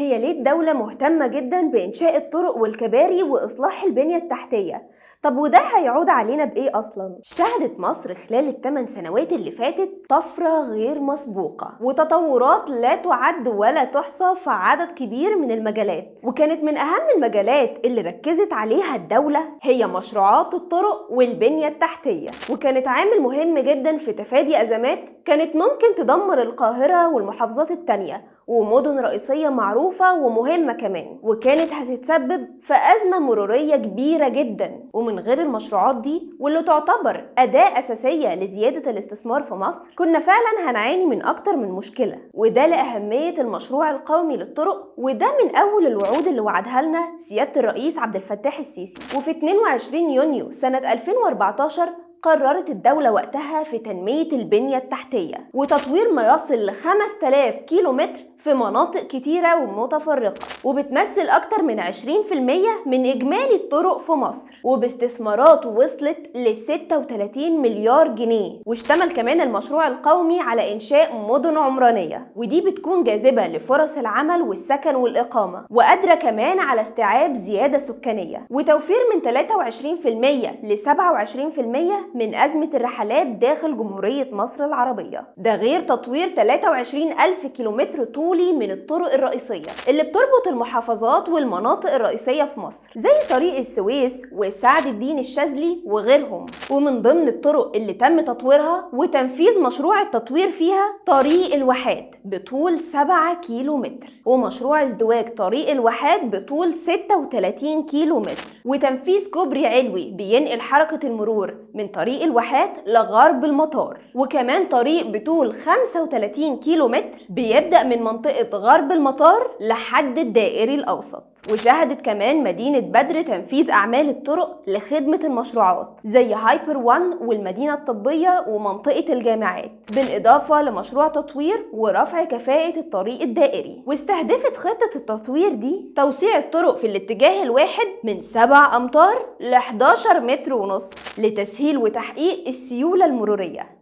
هي ليه الدولة مهتمة جدا بإنشاء الطرق والكباري وإصلاح البنية التحتية؟ طب وده هيعود علينا بإيه أصلا؟ شهدت مصر خلال ال8 سنوات اللي فاتت طفرة غير مسبوقة وتطورات لا تعد ولا تحصى في عدد كبير من المجالات، وكانت من أهم المجالات اللي ركزت عليها الدولة هي مشروعات الطرق والبنية التحتية، وكانت عامل مهم جدا في تفادي أزمات كانت ممكن تدمر القاهرة والمحافظات التانية ومدن رئيسية معروفة ومهمة كمان، وكانت هتتسبب في أزمة مرورية كبيرة جدا. ومن غير المشروعات دي واللي تعتبر أداة أساسية لزيادة الاستثمار في مصر كنا فعلا هنعاني من أكتر من مشكلة، وده لأهمية المشروع القومي للطرق، وده من أول الوعود اللي وعدها لنا سيادة الرئيس عبد الفتاح السيسي. وفي 22 يونيو سنة 2014 قررت الدولة وقتها في تنمية البنية التحتية وتطوير ما يصل ل 5000 كيلومتر في مناطق كتيرة ومتفرقة، وبتمثل أكتر من 20% من إجمالي الطرق في مصر، وباستثمارات وصلت ل 36 مليار جنيه. واشتمل كمان المشروع القومي على إنشاء مدن عمرانية، ودي بتكون جاذبة لفرص العمل والسكن والإقامة، وقادرة كمان على استيعاب زيادة سكانية وتوفير من 23% ل 27% من أزمة الرحلات داخل جمهورية مصر العربية. ده غير تطوير 23 ألف كيلومتر طولي من الطرق الرئيسية اللي بتربط المحافظات والمناطق الرئيسية في مصر، زي طريق السويس وسعد الدين الشاذلي وغيرهم. ومن ضمن الطرق اللي تم تطويرها وتنفيذ مشروع التطوير فيها طريق الواحات بطول 7 كيلومتر، ومشروع ازدواج طريق الواحات بطول 36 كيلومتر، وتنفيذ كوبري علوي بينقل حركة المرور من طريق الواحات لغرب المطار، وكمان طريق بطول 35 كيلومتر بيبدأ من منطقة غرب المطار لحد الدائري الأوسط. وشهدت كمان مدينة بدر تنفيذ أعمال الطرق لخدمة المشروعات زي هايبر وان والمدينة الطبية ومنطقة الجامعات، بالإضافة لمشروع تطوير ورفع كفاءة الطريق الدائري. واستهدفت خطة التطوير دي توسيع الطرق في الاتجاه الواحد من 7 أمتار ل 11 متر ونص لتسهيل وتحقيق السيولة المرورية.